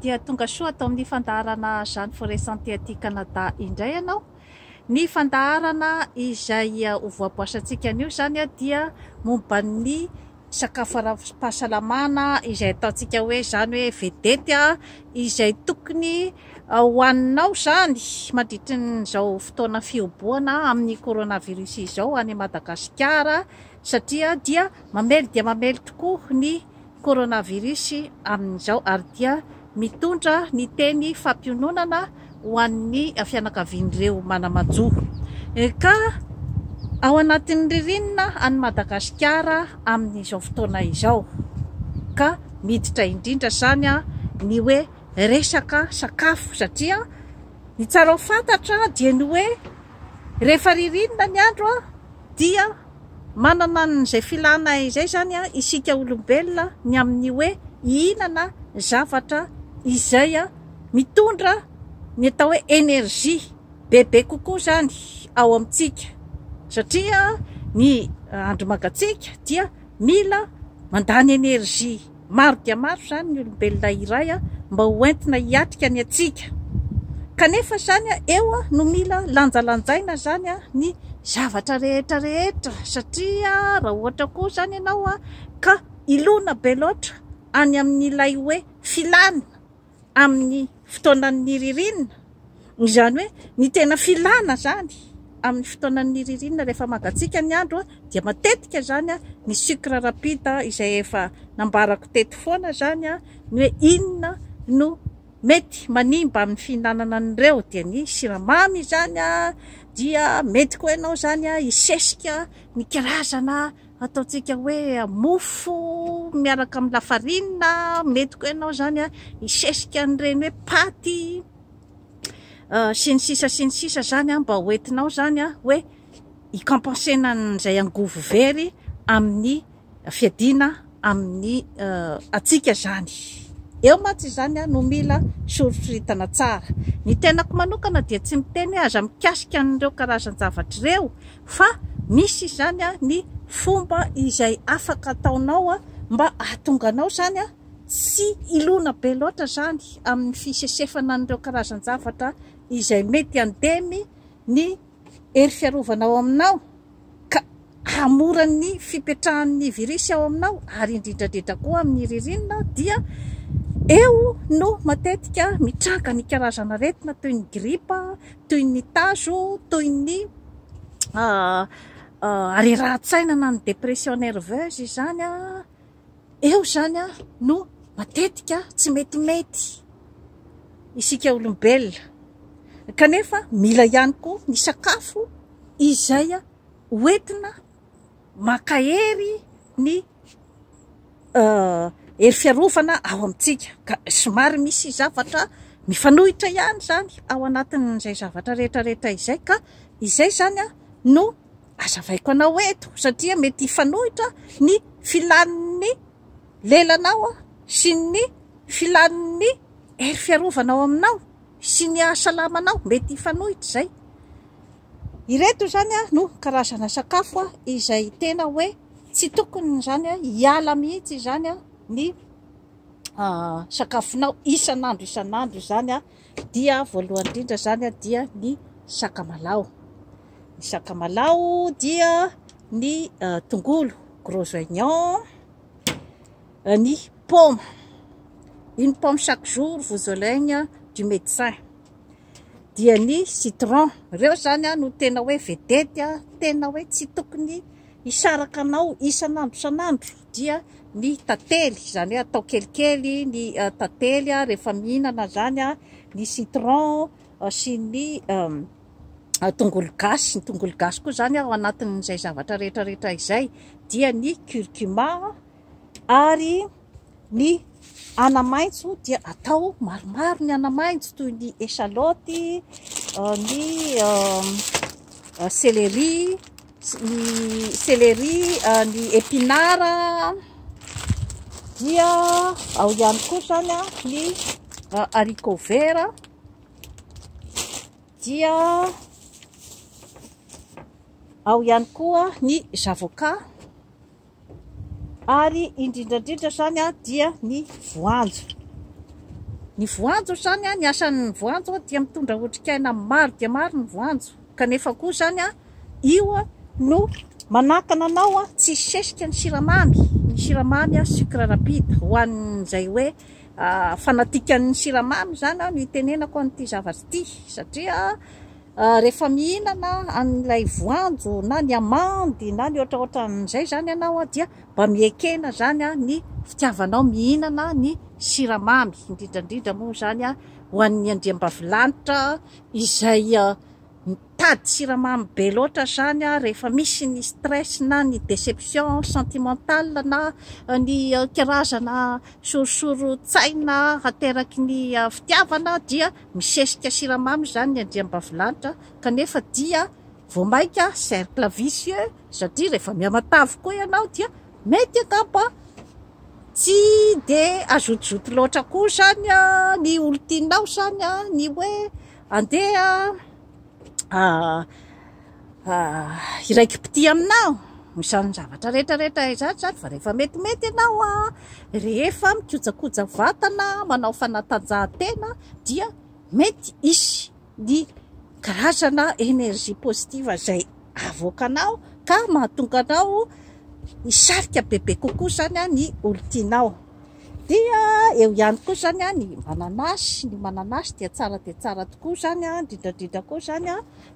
dia tonga soa ato amin'ny fandaharana Jeanne Forêt Santé aty Canada indray ianao. Ny fandaharana izay ho voaboasantsika anio izany dia momba ny sakafo ara-pahasalamana izay ataontsika hoe izany hoe vedety izay tokony hohaninao izany mandritry izao fotoana fihoboana amin'ny coronavirus izao any Madagasikara satria dia mamely dia mamely tokoa ny coronavirus amin'izao ary dia mitondra ny teny fampiononana ho an'ny fianakavian'ireo mana-manjo ka ao anatin'ny ririnina any Madagasikara amin'izao fotoana izao ka miditra indrindra izany ny hoe resaka sakafo satria ny tsara ho fantatra dia ny hoe rehefa ririnina ny andro dia manana an'izay filana izay izany isika olombelona ny amin'ny hoe hihinana zavatra izay mitondra ny atao hoe énergie bebe kokoa izany ao amintsika satria ny andro mangatsiaka dia mila mandany énergie maro dia maro izany ny olombelona iray mba ho entina hiatrika ny hatsiaka. Kanefa izany eo no mila lanjalanjaina izany ny zavatra rehetra rehetra satria raha ohatra koa izany ianao ka hilona be loatra any amin'ilay hoe filana amin'ny fotoanan'ny ririnina, izany hoe ny tena filana izany amin'ny fotoanan'ny ririnina rehefa mangatsiaka ny andro dia matetika izany ny sucre rapide izay efa nambarako teto foana izany ny hoe inona no mety manimba amin'ny fihinanana an'ireo dia ny siramamy izany dia mety koa ianao izany hisesika ny karazana ataontsika hoe mofo miaraka amin'ny lafarinina, mety koa ianao izany hisesika an'ireny hoe paty sy ny sisa sy ny sisa izany mba ho entinao izany hoe hi-compenser-na an'izay angovo very amin'ny fiadiana amin'ny hatsiaka izany. Eo mantsy izany no mila soritsoritana tsara. Ny tenako manokana dia tsy miteny hoe aza mikasika an'ireo karazan-javatra ireo fa misy izany ny fomba izay afaka ataonao mba hahatonga anao izany tsy hilona be loatra izany amin'ny fisesefana an'ireo karazan-javatra izay mety handemy ny hery fiarovana ao aminao ka hahamora ny fipetrahan'ny virus ao aminao ary indrindra indrindra koa amin'ny ririnina dia eo no matetika mitranga ny karazana aretina toy ny gripa, toy ny tazo, toy ny harerahan-tsaina na ny dépression nerveuse izany. Eo izany no matetika tsy metimety isika olombelona kanefa mila ihany koa ny sakafo izay hoentina mankahery ny hery fiarovana ao amintsika ka somary misy zavatra mifanohitra ihany izany ao anatin'izay zavatra rehetra rehetra izay ka izay izany no azavaiko anao eto satria mety hifanohitra ny filan'ny lelanao sy ny filan'ny hery fiarovana ao aminao sy ny hahasalamanao, mety hifanohitra izay. Ireto izany no karazana sakafo izay tena hoe tsy tokony izany hiala mihitsy izany ny sakafonao isan'andro isan'andro izany dia voalohany indrindra izany dia ny sakamalaho. Ny sakamalaho dia ny tongolo, gros oignon, ny paoma. Une pomme chaque jour vous éloigne du médecin. Dia ny citron. Ireo izany no tena hoe vedety, tena hoe tsy tokony hisaraka anao isan'andro isan'andro. Dia ny tantely, izany hoe atao kelikely ny tantely rehefa mihinana izany, ny citron sy ny tongolo gasy. Ny tongolo gasy koa izany ao anatin'izay zavatra rehetra rehetra izay. Dia ny curcuma ary ny anamaitso dia atao maromaro ny anamaitso toy ny echalote, ny céleri, ny céleri, ny épinard, dia ao ihany koa izany ny haricot vert, dia ao ihany koa ny zavoka. Ary indrindra indrindra izany dia ny voanjo. Ny voanjo izany, ny asan'ny voanjo dia mitondra otrikaina maro dia maro ny voanjo. Kanefa koa izany, io no manakana anao tsy hisesika ny siramamy, ny siramamy sucre rapide. Ho an'izay hoe fanatikan'ny siramamy izany no itenenako an'ity zavatra ity satria rehefa mihinana an'ilay voanjo na ny amandy na ny ohatraohatran'izay izany ianao dia mba miekena izany ny fitiavanao mihinana ny siramamy, indrindra indrindra moa izany ho an'ny andriambavilanitra izay mitady siramamy be loatra izany rehefa misy ny stress na ny déception sentimentale na ny karazana sorisorin-tsaina ateraky ny fitiavana dia misesika siramamy izany ny andriambavilanitra kanefa dia vao mainka cercle vicieux satria rehefa mihamatavy koa ianao dia mety angamba tsy dia azotozoto loatra koa izany ny olon-tianao izany ny hoe andeha hiraiki-pitia aminao, izany zavatra rehetra rehetra izany izany fa rehefa metimety ianao, rehefa mikojakoja vatana, manao fanatanjahantena dia mety hisy ny karazana énergie positive izay avoakanao ka mahatonga anao hisarika bebe kokoa izany ny olon-tianao. Dia eo ihany koa izany ny mananasy, ny mananasy dia tsara dia tsara tokoa izany, indrindra indrindra koa izany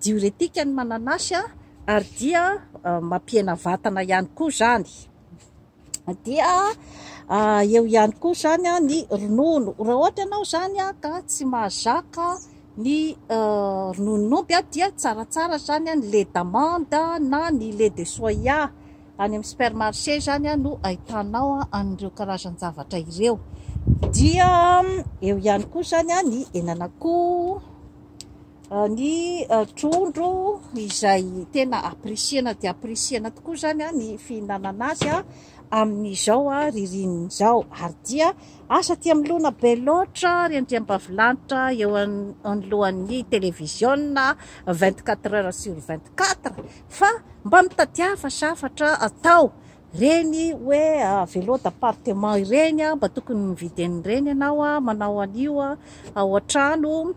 diurétique ny mananasy ary dia mampihena vatana ihany koa izany. Dia eo ihany koa izany ny ronono, raha ohatra ianao izany ka tsy mahazaka ny rononon'omby dia tsaratsara izany ny lait d'amande na ny lait de soya. Any amin'ny supermarché izany no ahitanao an'ireo karazan-javatra ireo. Dia eo ihany koa izany ny henan'akoho, ny trondro izay tena apprécier-na dia apprécier-na tokoa izany ny fihinanana azy amin'izao ririnina izao. Ary dia asa aty amin'ny lona be loatra ry andriambavilanitra eo anoloan'ny televiziona 24 heures sur 24 fa mba mitadiava zavatra atao. Ireny hoe vélo d'appartement ireny, mba tokony mividy an'ireny ianao, manao an'io ao an-trano.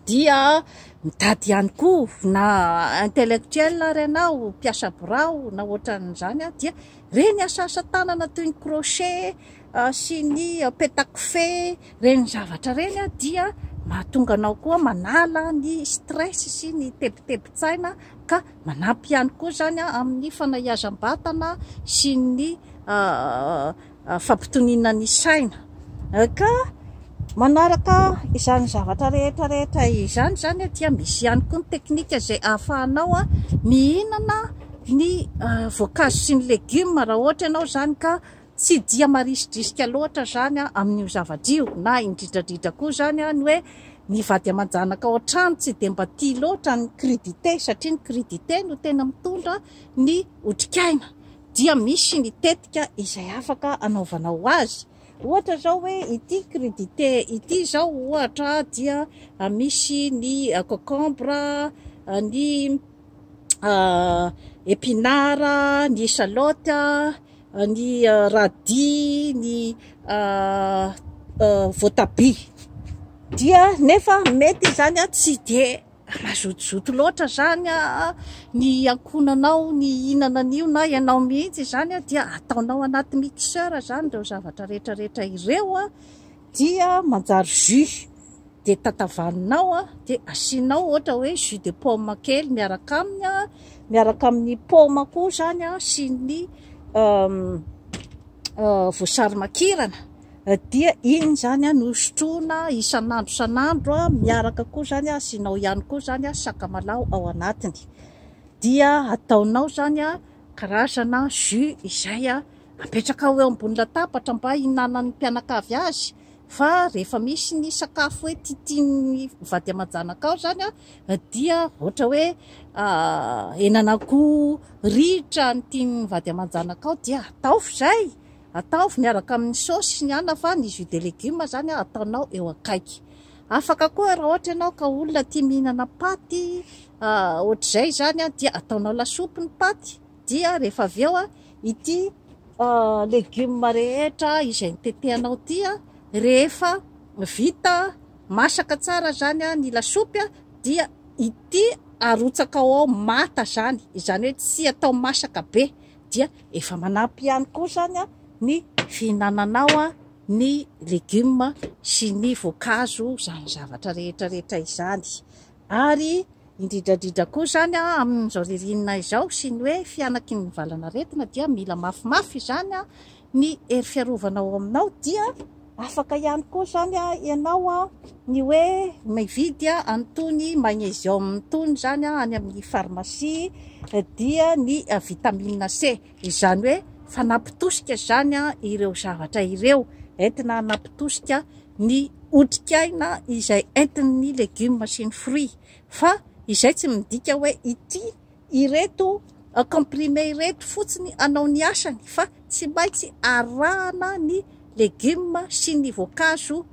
Dia mitady ihany koa na intellectuel ary ianao, mpiasa birao na ohatran'izany, dia ireny asa asa tanana toy ny crochet sy ny petakofehy, ireny zavatra ireny dia mahatonga anao koa manala ny stress sy ny tebitebin-tsaina ka manampy ihany koa izany amin'ny fanahiazam-batana sy ny fampitoniana ny saina. Ka manaraka izany zavatra rehetra rehetra izany izany dia misy ihany koa ny teknika izay ahafahanao mihinana ny voankazo sy ny legioma raha ohatra ianao izany ka tsy dia marisidrisika loatra izany amin'io zavatra io, na indrindra indrindra koa izany ny hoe ny vady aman-janaka ao an-trano tsy dia mba tia loatra ny crudité satria ny crudité no tena mitondra ny otrikaina, dia misy ny tetika izay afaka anaovanao azy. Ohatra izao hoe ity crudité ity izao ohatra dia misy ny concombre, ny épinard, ny échalote, ny radis, ny voatabia. Dia nefa mety izany tsy dia mazotozoto loatra izany ny ankohonanao ny hihinana an'io na ianao mihitsy izany dia ataonao anaty mixeur izany ireo zavatra rehetra rehetra ireo dia manjary jus. Dia tatavaninao dia asianao ohatra hoe jus de pomme kely miaraka aminy, miaraka amin'ny paoma koa izany sy ny voasary makirana. Dia iny izany no sotroina isan'andro isan'andro, miaraka koa izany asianao ihany koa izany sakamalaho ao anatiny. Dia ataonao izany karazana jus izay apetrakao eo ambony latabatra mba hihinanan'ny mpianakavy azy. Fa rehefa misy ny sakafo hoe tiatian'ny vady aman-janakao izany dia ohatra hoe henan'akoho ritra ny tian'ny vady aman-janakao dia ataovy izay, ataovy miaraka amin'ny saosy sy ny anona fa ny jus de légumes izany ataonao eo akaiky. Afaka koa raha ohatra ianao ka olona tia mihinana paty ohatr'izay izany dia ataonao lasopy ny paty dia rehefa avy eo ity legioma rehetra izay notetehanao ity rehefa vita masaka tsara izany ny lasopy dia ity arotsakao ao mata izany, izany hoe tsy atao masaka be dia efa manampy ihany koa izany ny fihinananao ny legioma sy ny voankazo izany zavatra rehetra rehetra izany. Ary indrindra indrindra koa izany amin'izao ririnina izao sy ny hoe fihanaky ny valanaretina dia mila mafimafy izany ny hery fiarovana ao aminao dia afaka ihany koa izany ianao ny hoe mividy an'itony magnésium itony izany any amin'ny pharmacie dia ny vitamine C. Izany hoe fanampitosika izany ireo zavatra ireo, entina hanampitosika ny otrikaina izay entin'ny legioma sy ny fruits. Fa izay tsy midika hoe ity ireto comprimé ireto fotsiny hanao ny asany fa tsy maintsy arahana ny legioma sy ny voankazo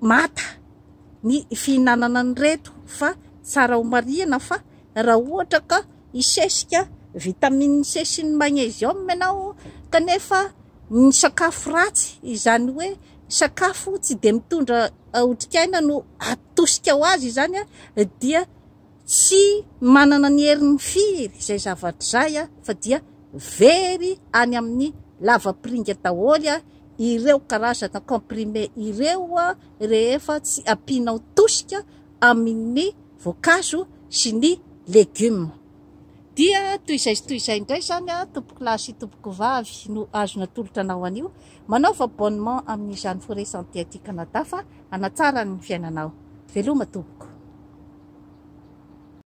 mata ny fihinanana an'ireto fa tsara ho marihina fa raha ohatra ka hisesika vitamine C sy ny magnésium ianao kanefa ny sakafo ratsy izany hoe sakafo tsy dia mitondra otrikaina no atosika ho azy izany dia tsy manana ny heriny firy izay zavatra izay fa dia very any amin'ny lavapiringa daholo ireo karazana comprimé ireo rehefa tsy ampianao tosika amin'ny voankazo sy ny legioma. Dia toy izay sy toy izay indray izany tompokolahy sy tompokovavy no azo natolotra anao anio. Manaova abonnement amin'izany Forêt Santé aty Canada fa hanatsara ny fiainanao. Veloma tompoko.